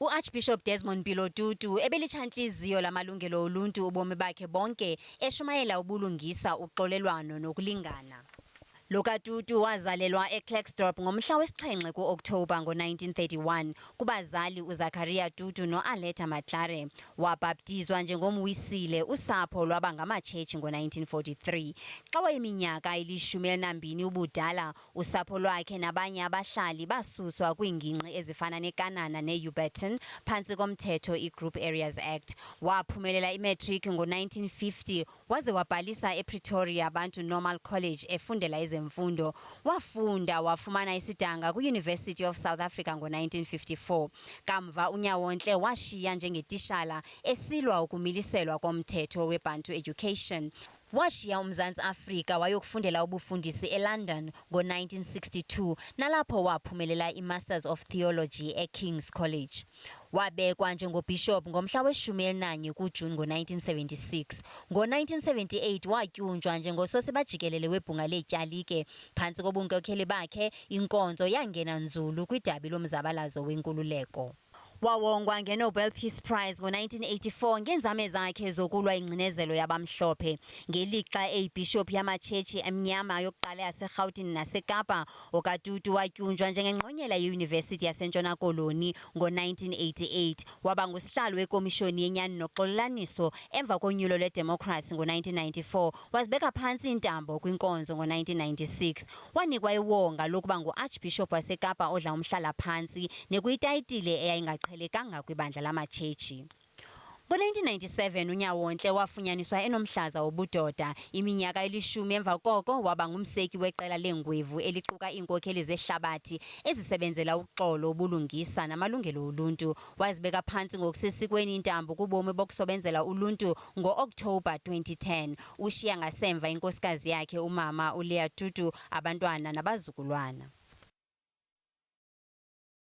U-Archbishop Desmond Mpilo Tutu ebelitshantliziyo lamalungelo oluntu ubomi bakhe bonke, eshumayela ubulungisa, uxolelwano nokulingana. Lo kaTutu wazalelwa eKlerksdorp ngomhla wesixhenxe ku-Okthobha ngo-1931 kubazali uZakaria Tutu no-Aletta Matlare. Wabhaptizwa njengomWisile, usapho lwaba ngamaTshetshi ngo-1943. Xa wayeminyaka ili-12 ubudala, Usapho lwakhe nabanye abahlali basuswa kwiingingqi ezifana neKanana neUberton phantsi komthetho iGroup Areas Act. Waphumelela imatriki ngo-1950 waze wabhalisa ePretoria Bantu Normal College efundela ezemfundo. Wafunda wafumana isidanga kwiUniversity of South Africa ngo-1954. Kamva uNyawontle washiya njengetishala esilwa ukumiliselwa komthetho weBantu Education. Washiya uMzantsi Afrika wayokufundela ubufundisi eLondon ngo-1962 nalapho waphumelela iMasters of Theology eKing's College. Wabekwa njengoBhishophu ngomhla we-11 kuJuni ngo-1976. Ngo-1978 watyunjwa njengososiba jikelele webhunga leetyalike. Phantsi kobunkokheli bakhe, inkonzo yangena nzulu kwidabi lomzabalazo wenkululeko. Wawongwa ngeNobel Peace Prize ngo-1984 ngeenzame zakhe zokulwa ingcinezelo yabamhlophe. Ngelixa eyibhishophu yamaTshetshi Emnyama yokuqala yaseRhawutini naseKapa, okaTutu watyunjwa njengengqonyela yeYunivesithi yaseNtshona Koloni ngo-1988. Waba ngusihlalo weKomishoni yeNyani noXolelaniso emva konyulo lwedemokhrasi ngo-1994, wazibeka phantsi iintambo kwinkonzo ngo-1996. Wanikwa iwonga lokuba ngu-Archbishop waseKapa odla umhlala-phantsi nekuyitayitile eyayingaqhelekanga kwibandla lamaTshetshi. Ngo-1997 uNyawontle wafunyaniswa enomhlaza wobudoda. Iminyaka elishumi emva koko waba ngumseki weqela leengwevu eliquka iinkokheli zehlabathi ezisebenzela uxolo, ubulungisa namalungelo oluntu. Wazibeka phantsi ngokusesikweni iintambo kubomi bokusobenzela uluntu ngo-Okthobha 2010. Ushiya ngasemva inkosikazi yakhe umama uLeah Tutu, abantwana nabazukulwana.